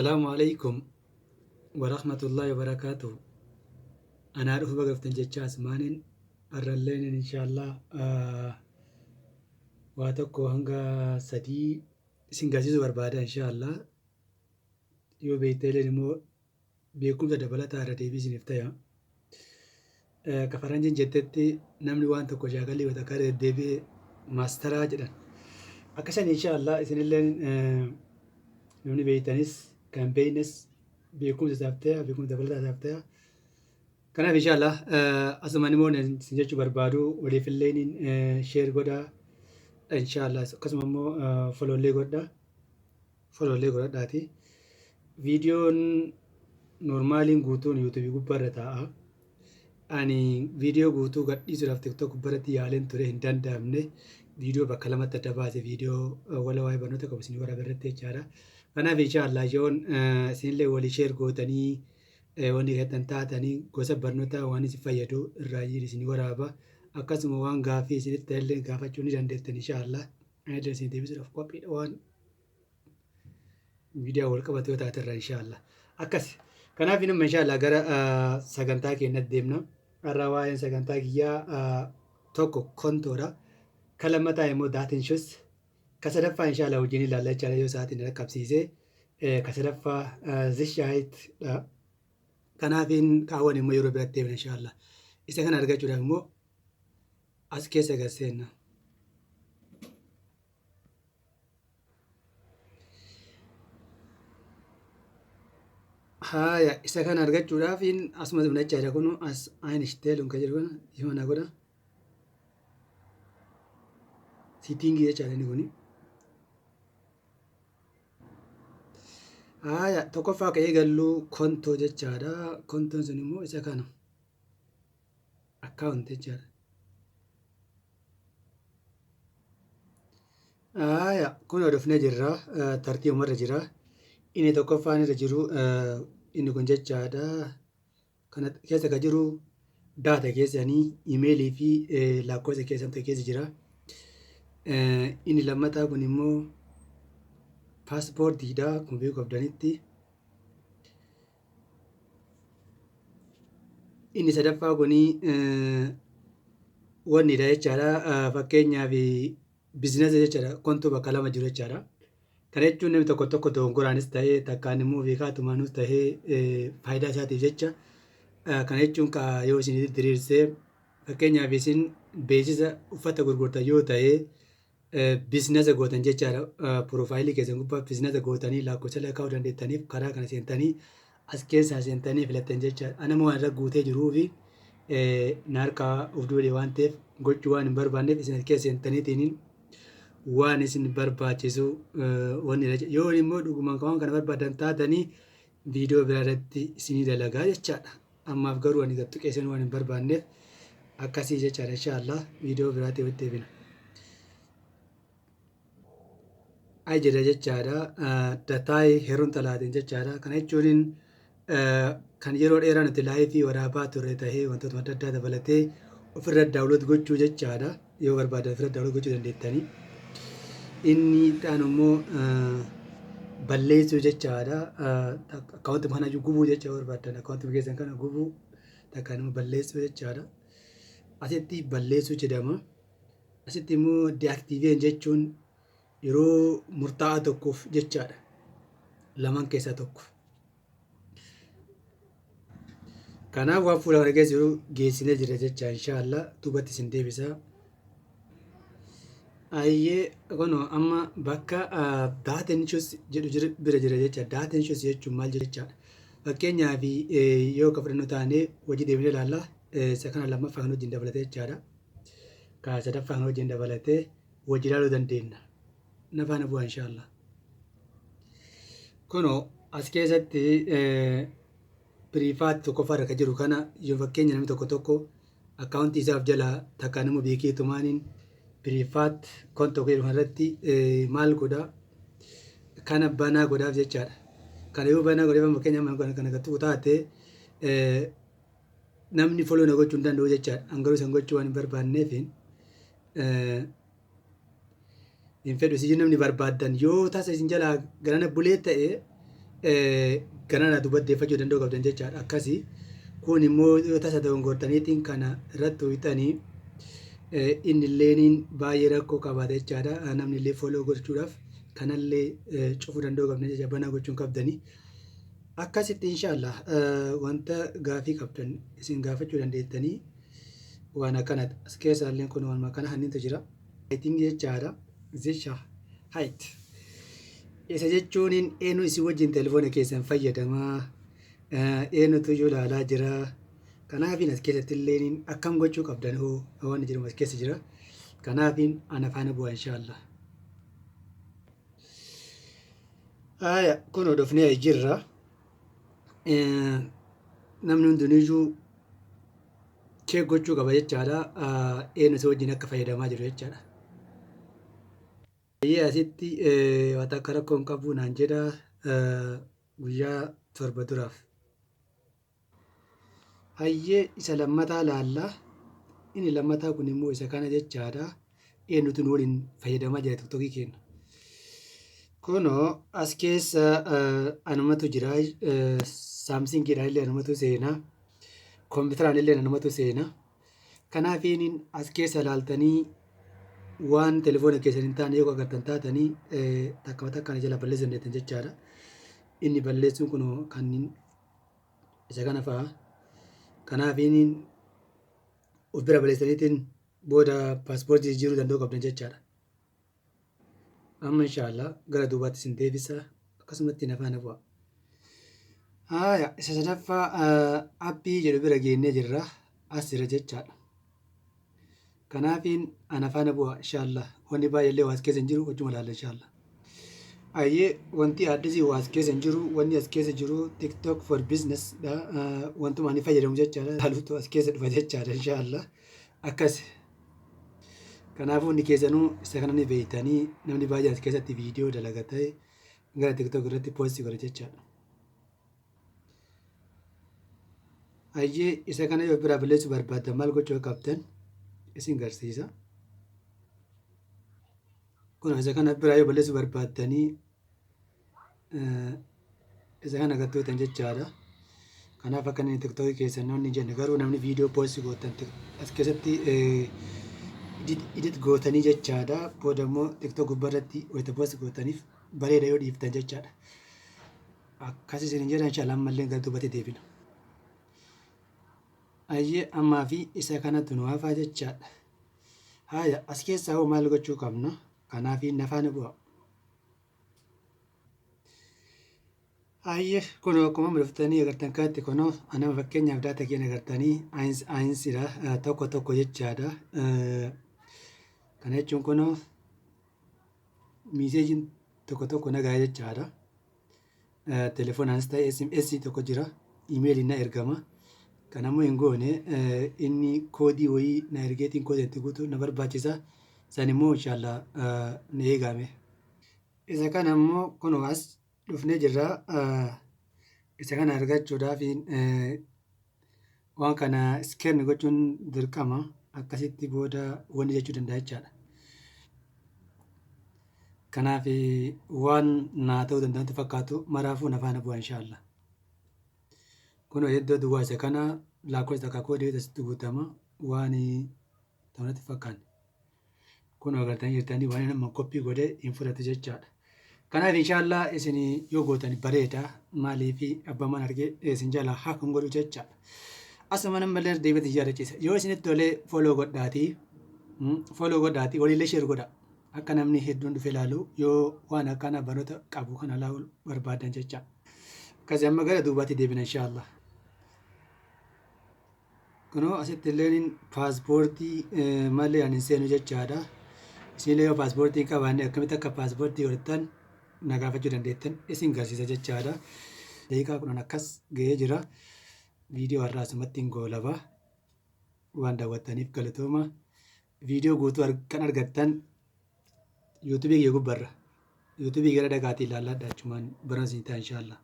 Assalaamu alaikum warahmatullaahi wabarakaatuh. Anaa dhufu baga dhuftan jecha asmaaniin arralleen inshaallah waa tokko hanga sadii isin garsiisuu barbaada inshaallah. Yoo beekteeleen immoo beekumsa dabalataa irra deebii isiniif taya. Ka faranjiin jettetti namni waan tokko shaakalii yoo takka irra deddeebi'e maastaraa jedhan. Akkasan inshaallah isinilleen namni beektanis kan hin beeknes beekumsa isaaf taya, beekumsa dabalataa isaaf taya. Kanaaf inshaallah asumaan immoo isin jechuu barbaadu waliifillee sheer godhaa inshaallah, akkasuma immoo folollee godhaa. Folollee godhadhaati. Viidiyoon normaaliin guutuun yuutuubii gubbaarra taa'a. Ani viidiyoo guutuu gadhiisuudhaaf TikTok gubbaarratti yaaleen ture, hin danda'amne. Viidiyoo bakka lamatti adda baase, viidiyoo wala waa'ee barnoota qabu isin waraaba irratti jechaadha. Kanaaf inshaallah yoon isinillee walii sheer gootanii wanni keessan taatanii gosa barnootaa waan isin fayyadu irraa isin waraaba. Akkasuma waan gaaffii isinitti ta'ellee gaafachuu ni dandeettan inshaallah. Ani isin deebisuudhaaf qophiidha waan miidiyaa wal qabatu yoo taate irraa inshaallah. Akkas. Kanaaf nama inshaallah gara sagantaa keenyatti deemna. Har'a waa'een sagantaa kiyyaa tokko Kontoodha. Ka lammataa immoo Datenschutz. Ka sadaffaa inshaallah wajjin ilaalla jechaadha yoo sa'aatiin dhaqqabsiise. Ka sadaffaa Sicherheitdha. Kanaafiin kaawwan immoo yeroo biratti deemna inshaallah. Isa kana argachuudhaaf immoo as keessa gad seenna. Haaya, isa kana argachuudhaaf asuma dhufna jechaadha. Kun as Einstellung kan jedhu kana yoo na godha. Settingii jechaadha inni kuni. Haaya, tokkoffaa kan eegallu Konto jechaadha. Kontoon sun immoo isa kana. Account jechaadha. Haaya, kun dhufnee jirra. Tartiibumarra jira. Inni tokkoffaan irra jiru inni kun jechaadha. Kana keessa kan jiru data keessanii, imeelii fi lakkoofsa keessantu keessa jira. Inni lammataa kun immoo paaspoortiidha. Kun beekuu qabdanitti. Inni sadaffaa kun wannidha jechaadha. Fakkeenyaaf businessa jechaadha. Konto bakka lama jiru jechaadha. Kana jechuun namni tokko tokko dogongoraanis ta'ee takkaan immoo beekaatumaanus ta'ee faayidaa isaatiif jecha, kana jechuun yoo isin diriirsee, fakkeenyaaf isin beeksisa uffata gurgurtan yoo ta'e, businessa gootan jechaadha. Profileii keessan gubbaa businessa gootanii lakkoofsa lakkaa'uu dandeettaniif karaa kana seentanii as keessaa seentanii filattan jechaadha. Anama waan irra guutee jiruu fi na harkaa of duude waan ta'eef gochuu waan hin barbaanneef isin as keessa seentaniitiin waan isin barbaachisu wanni yoo immoo dhugumaan waan kana barbaadan taatanii viidiyoo biraa irratti isinii dalagaa jechaadha. Ammaaf garuu ani gattuqee seenuu waan hin barbaanneef akkasii jechaadha inshaallah viidiyoo biraatti walitti deebina. Ay jedha jechaadha. Datei herunterladen jechaadha. Kana jechuun kan yeroo dheeraa nuti liveii waraabaa turre tahee wantoota adda addaa dabalatee ofirra download gochuu jechaadha. Yoo barbaadan ofirra download gochuu dandeettanii. Inni itti immoo balleessuu jechaadha. Akkaawuntii kana gubuu jecha yoo barbaadan akkaawuntii keessan kana gubuu takkaan immoo balleessuu jechaadha. Asitti balleessuu jedhama. Asitti immoo deaktivieren jechuun yeroo murtaa'aa tokkoof jechaadha. Lamaan keessaa tokko. Kanaaf waan fuula kana keessa jiru geessinee jira jecha inshaallah duubatti isin deebisa. Ayyee, kunoo amma bakka Datenschutz jedhu bira jira jecha. Datenschutz jechuun maal jechaadha? Fakkeenyaaf yoo ka fudhannu taane hojii deebinee ilaalla. Isa kana lammaffaa kan wajjin dabalatee jechaadha. Ka sadaffaa kan wajjin dabalatee wajji ilaaluu dandeenya. Na faana bu'aa inshaallah. Kunoo as keessatti Privat tokkoffaa irra kan jiru kana yoo fakkeenya namni tokko tokko akkaawuntii isaaf jalaa takkaan immoo beekee tumaaniin Privatkonto jedhu kanarratti maal godha, kana banaa godhaaf jechaadha. Kana yoo banaa godheef, fakkeenya amma kana kana tuqu taate namni follow na gochuu hin danda'u jechaadha. An garuu san gochuu waan hin barbaanneef hin fedhu. Isin namni barbaaddan yoo tasa isin jalaa garana bulee ta'e Ganana duubatti deeffachuu danda'uu qabdan jechaadha. Akkasii kun immoo yoo tasa dogongortaniitiin kana irratti tuqxanii, inni illeen baay'ee rakkoo qabaata jechaadha. Namni illee follow gochuudhaaf kanallee cufuu danda'uu qabdan jecha, banaa gochuun qabdanii. Akkasitti inshaallah wanta gaafii qabdan isin gaafachuu dandeettanii waan akkanati. As keessa illee kun waan akkana hannintu jira. Itiin jechaadha. Sicherheit. Isa jechuun eenyu isin wajjin telefoona keessan fayyadamaa, eenyutu iyyuu ilaalaa jira. Kanaafin as keessatti illee akkam gochuu qabdan hoo waan jedhamu as keessa jira. Kanaafin ana faana bu'aa inshaallah. Aya, kun dhufnee jirra. Namni hundiniyyuu check gochuu qaba jechaadha. Eenyu isa wajjin akka fayyadamaa jiru jechaadha. Baay'ee asitti waan akka rakkoo hin qabu naan jedha, guyyaa 7 duraaf. Hayyee, isa lammataa laallaa. Inni lammataa kun immoo isa kana jechaadha. Eenyutu nu waliin fayyadamaa jira TikTokii keenya? Kunoo as keessa anumatu jira. Samsungiidhaan illee anumatu seenaa. Kompiitaraan illee anumatu seenaa. Kanaafiin as keessa ilaaltanii waan telefoona keessan hin taane yoo agartan taatanii, takka takkaan jala balleessuu dandeettan jechaadha. Inni balleessuun kun kan isa kana fa'a. Kanaafiin of bira balleessaniitiin booda paaspoortii jijjiiruu danda'uu qabdan jechaadha. Amma inshaallah gara duubaatti isin deebisa, akkasumatti na faana bu'a. Haaya, isa sadaffaa appii jedhu bira geennee jirra, as jira jechaadha. Kanaafiin ana faana bu'a inshaallah. Wanni baay'eellee waas keessa hin jiru, wajjuma ilaalla inshaallah. Ayyee, wanti addisii waas keessa hin jiru. Wanni as keessa jiru TikTok for Business dha. Wantuma ani fayyadamu jechaadha. Haaluutu as keessa dhufa jechaadha inshaallah. Akkas. Kanaafuu hundi keessanuu isa kana ni beektanii, namni baay'een as keessatti viidiyoo dalagatee gara TikTok irratti post godha jechaadha. Ayyee, isa kana yoo biraa balleessuu barbaaddan maal gochuu akka qabdan isin garsiisa. Kun isa kana biraa yoo balleessuu barbaaddanii isa kana gattuutan jechaadha. Kanaaf akka inni TikTokii keessan namni hin jenne, garuu namni viidiyoo post gootan as keessatti edit gootanii jechaadha. Booda immoo TikTok gubbaarratti wayita post gootaniif bareeda yoo dhiiftan jechaadha. Akkas isin jedhan inshallah, ammallee gara duubatti deebina. Ayyee, ammaa fi isa kanatu nu hafaa jechaadha. Haaya, as keessaa hoo maal gochuu qabna? Kanaaf nafaana bu'a. Ayyee, kun akkuma dhuftanii agartan kanatti, kunoo anama fakkeenyaaf data keenya agartanii einsidha, tokko tokko jechaadha. Kana jechuun kunoo messageiin tokko tokko nagaa jechaadha. Telefoonaanis ta'e SMS tokko jira. Imeeliin na ergama. Kan ammoo hin goone, inni koodii wayii na ergeetiin koodii itti guutuu na barbaachisa. San immoo inshallah na eegame. Isa kana immoo kunoo as dhufnee jirra. Isa kana argachuudhaaf waan kana scan gochuun dirqama. Akkasitti booda wanni jechuu danda'a jechaadha. Kanaaf waan naa ta'uu danda'antu fakkaatu, maraafuu na faana bu'a inshallah. Kunoo iddoo duwwaa isa kana lakkoofsa takka koodii asitti guutama, waan ta'u natti fakkaanne. Kun agartanii jirtanii, waan nama copy godhee hin fudhatu jechaadha. Kanaaf inshallah isin yoo gootan bareeda, maaliif abbaan mana argee isin jalaa hack hin godhu jechaadha. Asuma nammallee deebiitti yaadachiisa. Yoo isinitti tolee follow godhaatii, follow godhaatii, waliillee share godhaa. Akka namni hedduun dhufe ilaalu, yoo waan akkana barnoota qabu kana ilaaluu barbaadan jecha. Akkasii amma gara duubaatti deebina inshallah. Kunoo asitti illee paaspoortii malee ani hin seenu jechaadha. Isinillee yoo paaspoortii hin qabaanne akkamitti akka paaspoortii godhattan na gaafachuu dandeettan, isin garsiisa jechaadha. Daqiiqaa 10 akkas ga'ee jira. Viidiyoo har'aa asumatti hin goolaba. Waan daawwattaniif galatooma. Viidiyoo guutuu kan argattan YouTubeii kiyya gubbarra. YouTubeii gara dhagaatii ilaalladha, achumaan barana isin ta'a inshallah.